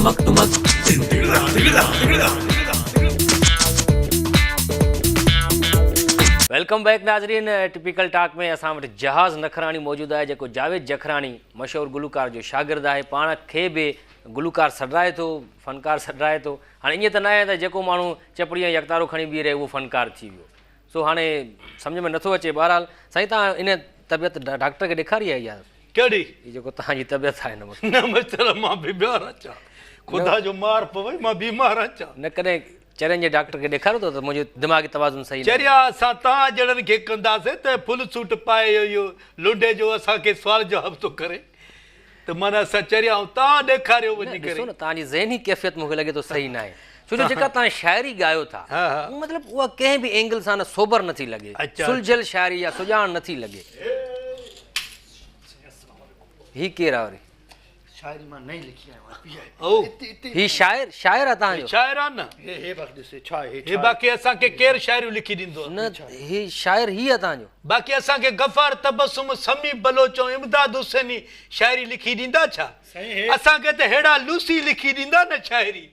Welcome back ناظرين typical talk ۾ اسان وٽ جهاز نکراڻي موجود آهي جيڪو جاويد جکراڻي مشهور گلوڪار جو شاگرد آهي پاڻ کي به گلوڪار سڏرائي ٿو فنڪار سڏرائي ٿو هاڻي ائين ته ناهي ته جيڪو ماڻهو چپڙي ۽ يڪتارو کڻي بيهي رهي اهو فنڪار ٿي ويو سو هاڻي سمجهه ۾ نٿو اچي بهرحال سائين توهان ان طبيعت ڊاڪٽر کي ڏيکاري آهي اها ڪهڙي؟ هي جيڪو توهان جي طبيعت آهي هن وقت. نه مسٽر مان بيمار آهيان ڇا؟ خدا جو مار پوي مان بيمار آهيان ڇا؟ نه ڪڏهن چرين جي ڊاڪٽر کي ڏيکاريو اٿو ته منهنجو دماغي توازن صحيح ناهي. چريا اسان توهان جهڙن کي ڪنداسين ته فل سوٽ پائي اهو لنڊي جو اسان کي سوال جواب ٿو ڪري ته معنيٰ اسان چريا آهيون توهان ڏيکاريو وڃي ڪري. ڏسو نه توهان جي ذهني ڪيفيت مون کي لڳي ٿو صحيح ناهي ڇو جو جيڪا توهان شاعري ڳايو ٿا مطلب اها ڪنهن به اينگل سان نه سوبر نٿي لڳي سلجهيل شاعري يا سڄاڻ نٿي لڳي. هي ڪير آ وري؟ شاعري مان نئين لکي آيو آهيان. او هي شاعر شاعر آ توهان جو؟ شاعر آ نه. هي هي باقي ڏس ڇا هي هي باقي اسان کي ڪير شاعريون لکي ڏيندو آ؟ نه هي شاعر هي آ توهان جو؟ باقي اسان کي غفار تبسم، سميع بلوچ ۽ امداد حسيني شاعري لکي ڏيندا ڇا؟ اسان کي ته ههڙا لوسي لکي ڏيندا نه شاعري.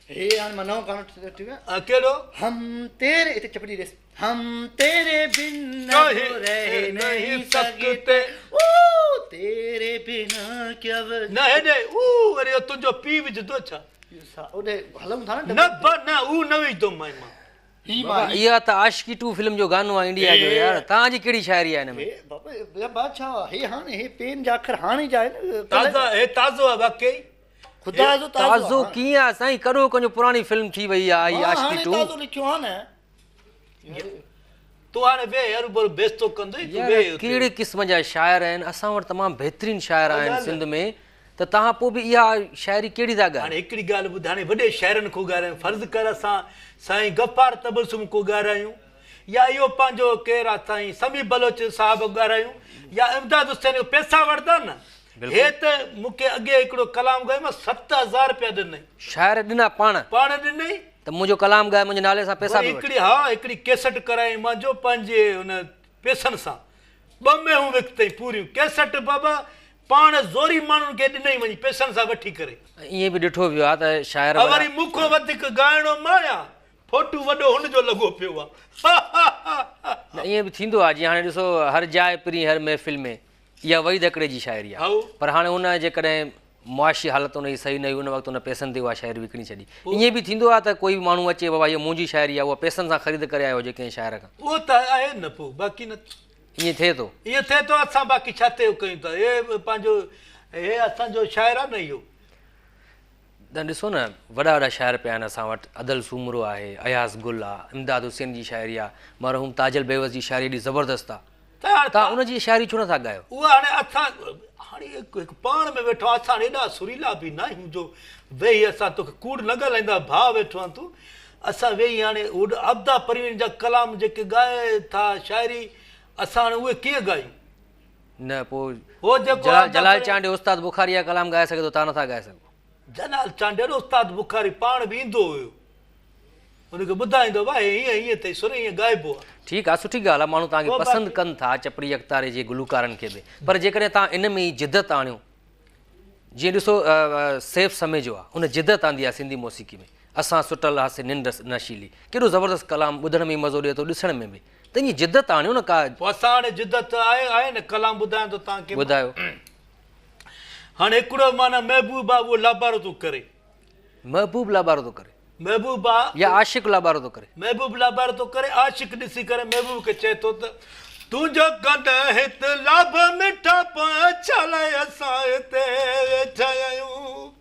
هي هاڻي مان نئون گانو ٺاهيو آ. ڪهڙو؟ هم تيري هتي چپڙي ڏس. هم تيري بن اب رهه نهين سگتي او تيري بنا ڪيا نه هيڏي او وري اهو تنهنجو پيء وجهندو ڇا؟ اوڏي هلون ٿا نه نه با نه او نه وجهندو مائي مان. هي مان اها ته عاشقي ٽو فلم جو گانو آهي انڊيا جو يار توهان جي ڪهڙي شاعري آهي هن ۾. هي بابا يا بادشاهه هي هاڻي هي پين جا اکر هاڻي جا آهن تازا هي تازو آهي واقعي. خدا جو تازو ڪيئن آهي سائين ڪڏهو ڪنهن جو پراڻي فلم ٿي وئي آهي عاشقي ٽو. تازو لکيو آهي نه. تون هاڻي ويهه هروڀرو بيستو ڪندين تون ويهه اتي. ڪهڙي قسم جا شاعر آهن اسان وٽ تمام بهترين شاعر آهن سنڌ ۾ ته توهان پوء به اها شاعري ڪهڙي ٿا ڳايو. هاڻي هڪڙي ڳالهه ٻڌ هاڻي وڏي شاعرن کان ڳارايون فرض ڪر اسان سائين غفار تبسم کان ڳارايون يا اهو پنهنجو ڪير آ سائين سميع بلوچ صاحب ڳارايون يا امداد حسين کان پئسا وٺندا نه هي ته مون کي اڳي هڪڙو ڪلام ڳايو مان 7000 رپيا ڏنئي. شاعر ڏنا پاڻ. پاڻ ڏنئي. ته منهنجو ڪلام ڳائي منهنجي نالي سان پئسا وري به وٺ. هڪڙي ها هڪڙي ڪيسٽ ڪرايائين مانجو پنهنجي ان پئسن سان ٻه مينهون وڪتئين پوريون ڪيسٽ بابا پاڻ زوري ماڻهن کي ڏنئي وڃي پئسن سان وٺي ڪري. ائين به ڏٺو ويو آهي ته شاعر وڏا. وري مون کان وڌيڪ ڳائڻو مان آهيان فوٽو وڏو هن جو لڳو پيو آ. نه ائين به ٿيندو آهي جيئن هاڻي ڏسو هر جاء پرين هر محفل ۾ اها وحيد هڪڙي جي شاعري آهي پر هاڻي ان جيڪڏهن معاشي حالت ان جي صحيح نه هئي ان وقت ان پئسن تي اها شاعري وڪڻي ڇڏي. ائين به ٿيندو آهي ته ڪوئي به ماڻهو اچي بابا هيء منهنجي شاعري آهي اها پئسن سان خريد ڪري آيو هجي ڪنهن شاعر کان. اهو ته آهي نه پوء باقي نه. ائين ٿئي ٿو. ائين ٿئي ٿو اسان باقي ڇا تي ڪيون ٿا هي پنهنجو هي اسان جو شاعر آهي نه اهو. ته ڏسو نه وڏا وڏا شاعر پيا آهن اسان وٽ ادل سومرو آهي اياز گل آهي امداد حسين جي شاعري آهي مرحوم تاجل بيوس جي شاعري ايڏي زبردست آهي. توهان ان جي شاعري ڇو نٿا ڳايو؟ اها هاڻي اسان هاڻي هڪ پاڻ ۾ ويٺو آهيان اسان ايڏا سريلا به ناهيون جو ويهي اسان توکي ڪوڙ نه ڳالهائيندا ڀاء ويٺو آهين تون اسان ويهي هاڻي عابده پروين جا ڪلام جيڪي ڳائي ٿا شاعري اسان هاڻي اهي ڪيئن ڳايون؟ نه پوء هو جيڪو جلال چانڊيو استاد بخاري جا ڪلام ڳائي سگهي ٿو توهان نٿا ڳائي سگهو. جلال چانڊيو استاد بخاري پاڻ به ايندو هيو. ان کي ٻڌائيندو ڀاء هي هيئن هيئن اٿئي سر هيئن ڳائبو آ. ٺيڪ آ سٺي ڳالهه آ ماڻهو توهان کي پسند ڪن ٿا چپڙي يڪتاري جي گلوڪارن کي به پر جيڪڏهن توهان ان ۾ ئي جدت آڻيو جيئن ڏسو سيف سميجو آ ان جدت آندي آ سنڌي موسيقي ۾ اسان سٽل هاسي ننڊ نشيلي ڪيڏو زبردست ڪلام ٻڌڻ ۾ ئي مزو ڏئي ٿو ڏسڻ ۾ به ته ائين جدت آڻيو نه ڪا. پوء اسان هاڻي جدت آهي آهي نه ڪلام ٻڌايان ٿو توهان کي. ٻڌايو. هاڻي هڪڙو معنيٰ محبوب آ اهو لابارو ٿو ڪري. محبوب لابارو ٿو ڪري. محبوب آ. يا عاشق لابارو ٿو ڪري. محبوب لابارو ٿو ڪري، عاشق ڏسي ڪري محبوب کي چئي ٿو ته، تنهنجو ڪنڌ هت لاڀ مٺا پوء ڇا لاء اسان هتي ويٺا آهيون.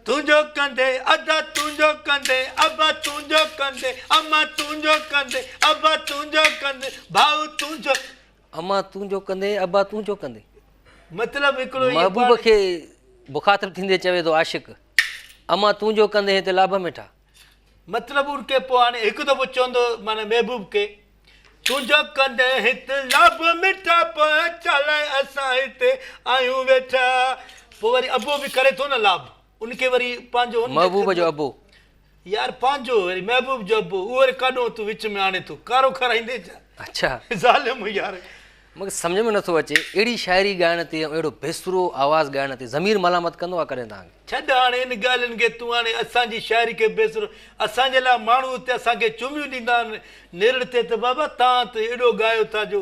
تنهنجو ڪنڌ ادا تنهنجو ڪنڌ ابا تنهنجو ڪنڌ اما تنهنجو ڪنڌ ابا تنهنجو ڪنڌ ڀائو تنهنجو. اما تنهنجو ڪندي ابا تنهنجو ڪندي. مطلب هڪڙو هي محبوب کي مخاطب ٿيندي چوي ٿو عاشق اما تنهنجو ڪندي هتي لاڀ مٺا. مطلب ان کي پوء هاڻي هڪ دفعو چوندو معنيٰ محبوب کي تنهنجو ڪندي هت لاڀ مٺا پوء ڇا لاء اسان هتي آهيون ويٺا. پوء وري ابو به ڪري ٿو نه لاڀ ان کي وري پنهنجو ان جي محبوب جو ابو. يار پنهنجو وري محبوب جو ابو اهو وري ڪاڏو تون وچ ۾ آڻي ٿو ڪارو کارائيندين ڇا. اڇا. ظالم يار. مون کي سمجهه ۾ نٿو اچي اهڙي شاعري ڳائڻ تي ۽ اهڙو بيسرو آواز ڳائڻ تي ضمير ملامت ڪندو آهي ڪڏهن توهان کي؟ ڇڏ هاڻي ان ڳالهين کي تون هاڻي اسان جي شاعري کي بيسرو اسان جي لاء ماڻهو اتي اسان کي چميون ڏيندا آهن نرڙ تي ته بابا توهان ته ايڏو ڳايو ٿا جو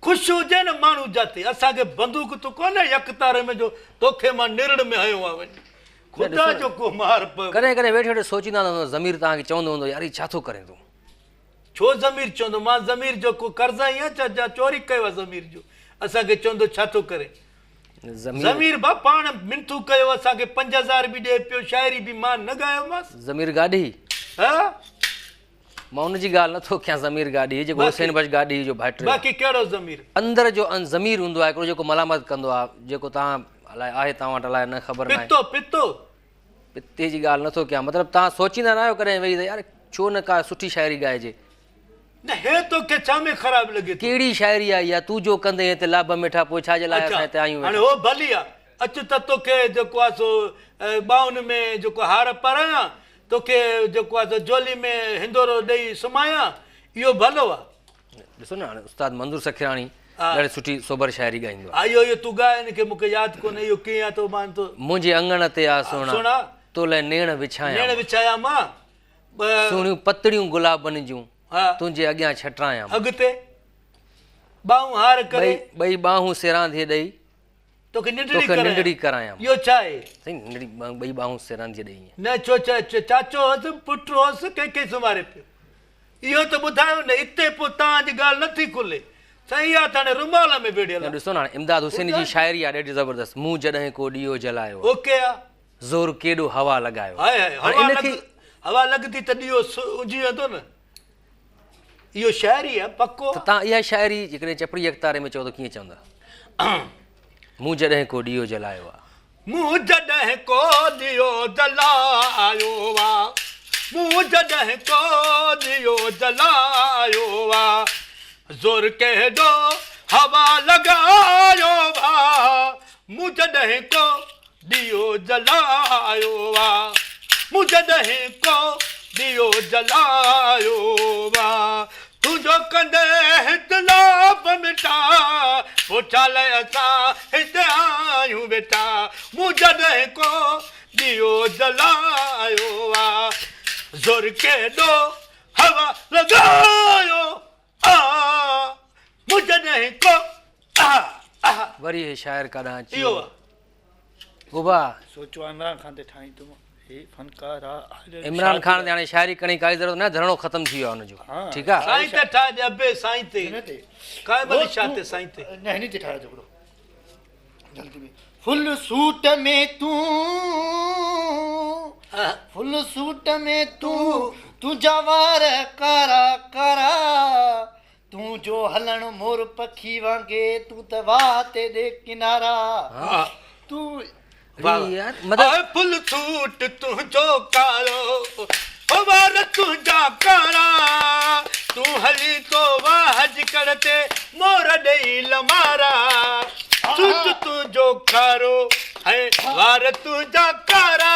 خوش هجي نه ماڻهو جاتي اسان کي بندوق ته ڪونهي يڪتاري ۾ جو توکي مان نرڙ ۾ هنيو آ وڃي خدا جو ڪو مار پوي. ڪڏهن ڪڏهن ويٺي ويٺي سوچيندا هوندا ضمير توهان کي چوندو هوندو يار هي ڇا ٿو ڪرين تون. ڇو ضمير چوندو مان ضمير جو ڪو قرض آهيان ڇا جا چوري ڪيو آ ضمير جو اسان کي چوندو ڇا ٿو ڪرين. ضمير ڀا پاڻ منٿون ڪيو اسان کي 5000 به ڏئي پيو شاعري به مان نه ڳايومانس. ضمير گاڏهي. ها. مان ان جي ڳالهه نٿو ڪيان ضمير گاڏهي جيڪو حسين بخش گاڏهي جو ڀائٽيو آهي. باقي ڪهڙو ضمير؟ اندر جو ضمير هوندو آهي هڪڙو جيڪو ملامت ڪندو آهي جيڪو توهان الائي آهي توهان وٽ الائي نه خبر ناهي. پتو پتو. پتي جي ڳالهه نٿو ڪيان مطلب توهان سوچيندا ناهيو ڪڏهن ويهي ته يار ڇو نه ڪا سٺي شاعري ڳائجي. نه هي توکي ڇا ۾ خراب لڳي ٿو. ڪهڙي شاعري آهي اها تون جو ڪندين هتي لاڀ مٺا پوء ڇا جي لاء اسان هتي آيون ويٺا. هاڻي هو ڀلي آ اچ ته توکي جيڪو آهي سو ٻانهن ۾ جيڪو هار پارايان توکي جيڪو آهي سو جهولي ۾ هندورو ڏئي سمهايان، اهو ڀلو آ. ڏسو نه هاڻي استاد منظور سکيراڻي ڏاڍي سٺي سوبر شاعري ڳائيندو آ. ها اهو اهو تون ڳاء هن کي مون کي ياد ڪونهي اهو ڪيئن آ تو مان تو. منهنجي اڱڻ تي آ سهڻا تو لئه نيڻ وڇايان نيڻ وڇايان مان. سهڻيون پتڙيون گلابن جون تنهنجي اڳيان ڇٽرايان مان. اڳتي ٻانهون هار ڪري. ٻئي ٻانهون سيرانديء ڏئي. توکي ننڊڙي ڪرايان. اهو ڇا آهي؟ سائين ننڍڙي ٻئي ٻانهون سيرانديء ڏئي ائين. نه ڇو چاچو هوس پٽ هوس ڪنهن کي سمهاري پيو. اهو ته ٻڌايو نه اتي پوء توهان جي ڳالهه نه ٿي کلي. سائين اها ته هاڻي رومال ۾ ويڙهيل آهي. ڏسو نه هاڻي امداد حسيني جي شاعري آهي ڏاڍي زبردست مون جڏهن ڪو ڏيئو جلايو آ. اوڪي آ. زور ڪيڏو هوا لڳايو آ. هاء هاء هوا لڳندي ته ڏيئو اجهي ويندو نه. اهو شاعري آ پڪو. ته توهان اها شاعري جيڪڏهن چپڙي يڪتاري ۾ چئو ته ڪيئن چوندا؟ مون جڏهن ڪو ڏيئو جلايو آ. مون جڏهن ڪو ڏيئو جلايو آ. مون جڏهن ڪو ڏيئو جلايو آ. زور ڪيڏو هوا لڳايو آ. مون جڏهن ڪو ڏيئو جلايو آ. مون جڏهن ڪو ڏيئو جلايو آ. تنهنجو ڪندي هت لاڀ مٺا. پوء ڇا لئه اسان هتي آهيون ويٺا. مون جڏهن ڪو ڏيئو جلايو آ. زور ڪيڏو هوا لڳايو آ. مون جڏهن ڪو وري هي شاعر ڪاڏانهن اچي ويو بابا. سوچو عمران خان تي ٺاهين تون هي فنڪار آ. عمران خان تي هاڻي شاعري ڪرڻ جي ڪائي ضرورت ناهي ڌرڻو ختم ٿي ويو آ ان جو ٺيڪ آ. سائين تي ٺاهه ڏي ابي سائين تي قائم علي شاهه تي سائين تي. نه هن تي ٺاهيو هڪڙو جلدي ۾ فل سوٽ ۾ تون فل سوٽ ۾ تون تنهنجا وار ڪارا ڪارا تون جو هلڻ مور پکي وانگي تون ته واهه تي ڏي ڪنارا تون آء ڦل سوٽ تنهنجو ڪارو او وار تنهنجا ڪارا تون هلين ٿو واهه جي ڪڙ تي مور ڏئي لمارا سوٽ تنهنجو ڪارو ۽ وار تنهنجا ڪارا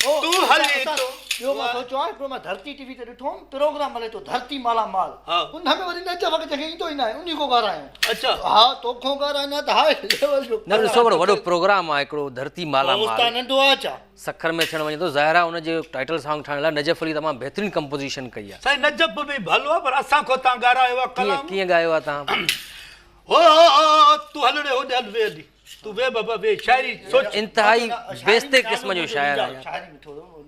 تون هلين ٿو. ٻيو مان سوچيو آهي هڪڙو مان ڌرتي ٽي وي تي ڏٺو هوم پروگرام هلي ٿو ڌرتي مالا مال ان ۾ وري نچ وڳ جنهن کي ايندو ئي ناهي انهي کان ڳارايون اڇا ها توکون ڳارايون نه ته هاء ليول جو نه ڏسو هڪڙو وڏو پروگرام آهي هڪڙو ڌرتي مالا مال استاد ننڍو آهي ڇا سکر ۾ ٿيڻ وڃي ٿو ظاهر آهي ان جي ٽائيٽل سانگ ٺاهڻ لاء نجف علي تمام بهترين ڪمپوزيشن ڪئي آهي. سائين نجف به ڀلو آهي پر اسان کان تان ڳارايو آهي ڪلام ڪيئن ڳايو آهي تان هو تون هلڙي هوڏي هل ويهه هلي. تون ويهه بابا ويهه شاعري سوچ. انتهائي بيستي قسم جو شاعر آهي.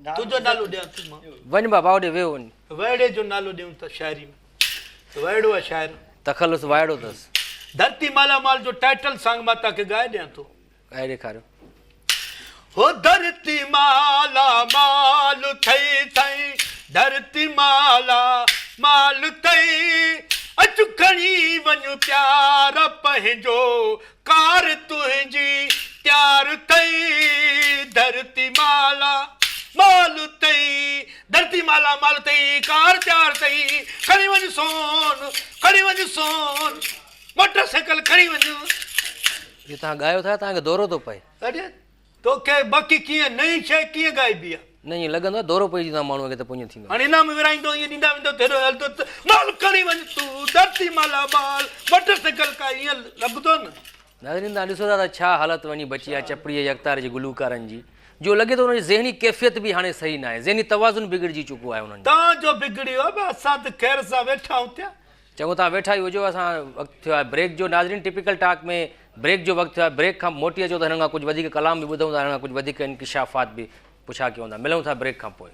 تنهنجو نالو ڏيان ٿي مان. وڃ بابا هوڏي ويهه وڃ. وائڙي جو نالو ڏيون ٿا شاعري ۾ وائڙو آهي شاعر. تخلص وائڙو اٿس. ڌرتي مالا مال جو ٽائيٽل سانگ مان توهان کي ڳائي ڏيان ٿو. ڳائي ڏيکاريو. هو ڌرتي مالا مال ٿئي سائين ڌرتي مالا مال ٿئي اچ کڻي وڃ پيار پنهنجو ڪار تنهنجي تيار ٿئي ڌرتي مالا مال ٿئي ڌرتي مالا مال ٿئي ڪار تيار ٿئي کڻي وڃ سون کڻي وڃ سون موٽر سائيڪل کڻي وڃ. اهو توهان ڳايو ٿا توهان کي دورو ٿو پئي. اڙي توکي باقي ڪيئن نئين شيء ڪيئن ڳائبي آ. نه ائين لڳندو آهي دورو پئجي ويندو آهي ماڻهوء کي ته پوء ائين ٿيندو آهي. هاڻي انعام ورهائيندو ائين ڏيندا ويندو ته هيڏو هلندو ته مال کڻي وڃ تون ڌرتي مالا مال موٽر سائيڪل کا ائين لڳندو نه. ناظرين توهان ڏسو ٿا ته ڇا حالت وڃي بچي آهي چپڙي جي يڪتاري جي گلوڪارن جي جو لڳي ٿو انهن جي ذهني ڪيفيت به هاڻي صحيح ناهي ذهني توازن بگڙجي چڪو آهي انهن جو. توهان جو بگڙي ويو آهي اسان ته خير سان ويٺا آهيون ٿيا. چڱو توهان ويٺا ئي هجو اسان وقت ٿيو آهي بريڪ جو ناظرين ٽپيڪل ٽاڪ ۾ بريڪ جو وقت ٿيو آهي بريڪ کان موٽي اچو ته هنن کان ڪجهه وڌيڪ ڪلام به ٻڌون ٿا هنن کان ڪجهه وڌيڪ انڪشافات به پڇا ڪيون ٿا ملون ٿا بريڪ کان پوء.